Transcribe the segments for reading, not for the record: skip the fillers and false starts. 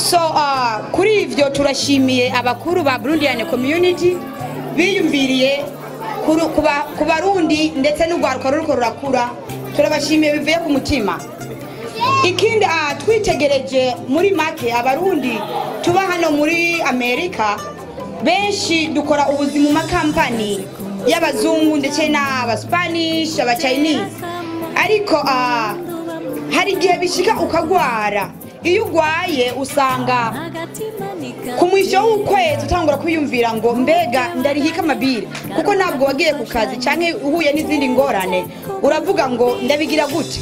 So kuri ivyo turashimiye abakuru ba Burundian Community biyumviriye ku Barundi ndetse n'urwaruka ruriko rurakura, turabashimiye bivuye ku mutima. Ikindi, twitegereje muri make Abarundi tuba hano muri Amerika benshi dukora ubuzima mu makampani y'abazungu ndetse n'aba Spanish, aba Chinese, ariko hari igihe bishika ukagwara. Iyo ugwaye usanga ku mwisho w'ukwezi utangura kwiyumvira ngo mbega ndarihika ama bills, kuko ntabwo wagiye ku kazi canke uhuye n'izindi ngorane, uravuga ngo ndabigira gute?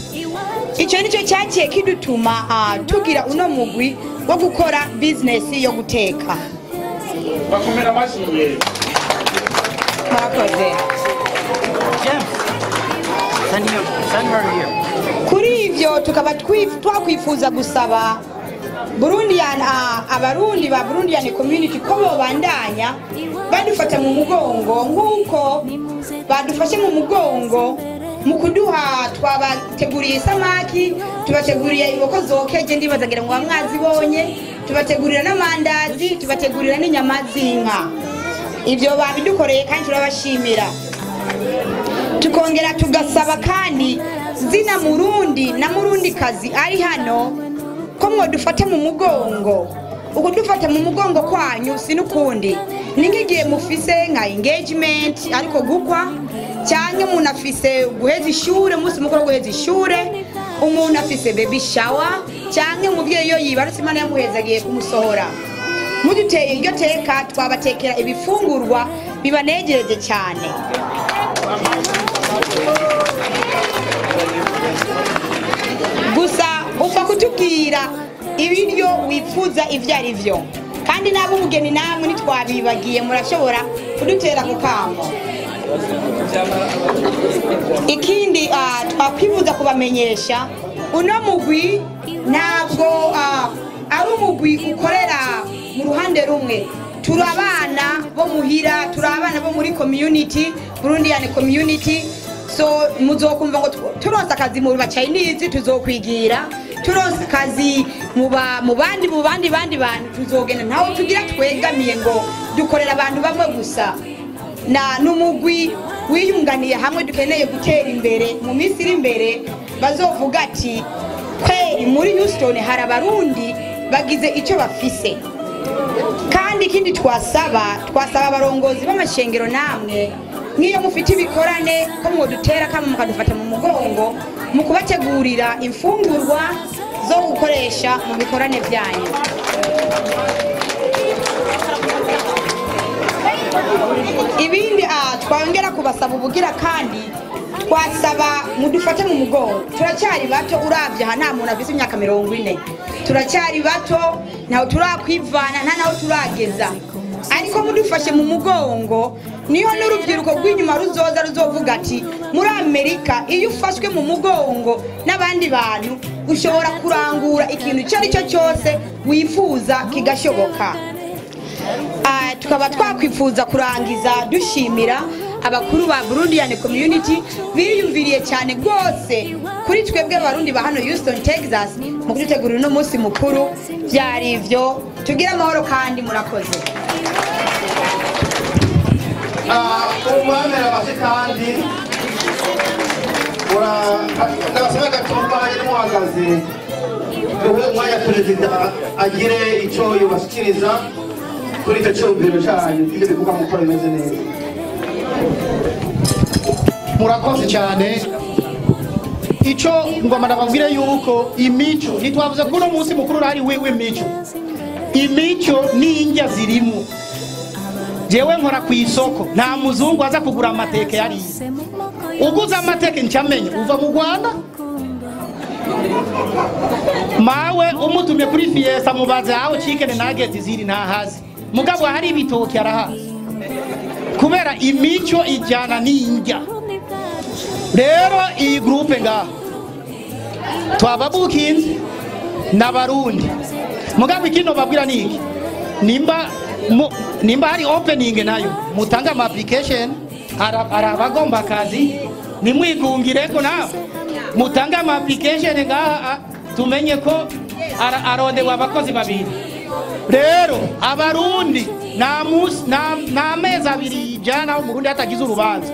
Icyo nicyo cyakiye kidutuma tugira uno mugwi wo gukora business yo guteka. Bakomera amashyi. Murakoze. James, send him, send her here. Kuri ivyo tukaba twakwifuza gusaba Burundian, Abarundi ba Burundian Community ko bobandanya badufata mu mugongo nk'uko badufashe mu mugongo mu kuduha. Twabateguriye isamaki, tubateguriye inkoko zokeje, ndibaza ngira ngo mwazibonye, tubategurira n'amandazi, tubategurira n'inyama z'inka. Ibyo babidukoreye kandi turabashimira. Tukongera tugasaba kandi zina Murundi na Murundi kazi ari hano ko mwadufata mu mugongo. Ukudufata mu mugongo kwanyu si n'ukundi, ni nk'igihe mufise nka engagement, ariko gukwa, cyangwa umuntu afise guheza ishure, umunsi mukuru wo guheza ishure, umuntu afise baby shower, cyangwa umubyeyi iyo yibarutse Imana yamuhezagiye kumusohora, muduteye iryo teka twabatekera ibifungurwa bibanegereje cyane. Gusa upfa kutubwira ibiryo wifuza ibyo ari byo, kandi n'ab'umugeni namwe ntitwabibagiye, murashobora kudutera ku kamo. Ikindi twakwifuza kubamenyesha, uno mugwi ntabwo ari umugwi ukorera mu ruhande rumwe. Turi abana bo muhira, turi abana bo muri community, Burundian Community. So muzokumva ngo turonse akazi mu ba Chinese tuzokwigira, turonse akazi mu bandi bantu tuzogenda. Ntawe tugira twegamiye ngo dukorera abantu bamwe gusa, na n'umugwi wiyunganiye hamwe dukeneye gutera imbere. Mu minsi iri imbere bazovuga ati kweri muri Houston hari Abarundi bagize icyo bafise. Kandi ikindi twasaba abarongozi b'amashengero namwe nk'iyo mufite ibikorane ko mwodutera kama mukadufata mu mugongo mu kubategurira imfungurwa zo gukoresha mu bikorane byanyu. Ibindi twongera kubasaba ubugira kandi twasaba mudufate mu mugongo. Turacyari bato, urabye aha nta muntu afite imyaka 40, turacyari bato, ntawe turakwivana, nta naho turageza, ariko mudufashe mu mugongo niho n'urubyiruko rw'inyuma ruzoza ruzovuga ati muri Amerika iyo ufashwe mu mugongo n'abandi bantu ushobora kurangura ikintu icyo ari cyo cyose wifuza kigashoboka. Tukaba twakwifuza kurangiza dushimira abakuru ba Burundian Community biyumviriye cyane rwose kuri twebwe Abarundi ba hano Houston, Texas, mu kudutegurira uno munsi mukuru. Byari ivyo, tugire amahoro kandi murakoze. Umwamera amashyi kandi ndabasaba gatumba muhagaze, duhe umwanya perezida agire icyo yubashyikiriza kuri icyo cyumviro cyanyu, ibyo bivuga muko bimeze neza. Murakoze cyane. Icyo ngoma ndababwire yuko imico, ntitwavuze ko uno munsi mukuru urahari w'imico, imico n'indya zirimo. Jewe nkora ku isoko, nta muzungu aza kugura amateke yariye. Uguze amateke ncamenya uva mu Rwanda. Mawe umutumye kuri fiesta, mubaze aho chicken nuggets ziri, ntahazi, mugabo hari ibitoki arahazi, kubera imico ijyana n'indya. Rero iyi groupe ngaha twababukinze n'Abarundi, mugabo ikino babwira ni iki: nimba hari opening nayo mutange ama application. Hari abagomba akazi, nimwigungireko nawe mutange ama application ngaha, tumenye ko arondewe abakozi babiri. Rero Abarundi nta mezi abiri yijana Umurundi hatagize urubanza.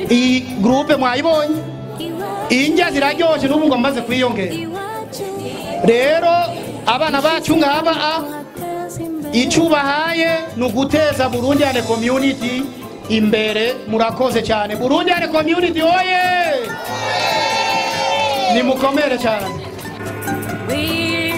Iyi groupe mwayibonye, indya ziraryoshe, n'ubu ngo amaze kwiyongera. Rero abana bacu ngaba icyo ubahaye ni uguteza Burundian community imbere. Murakoze cyane. Burundian community oye! Nimukomere cyane. We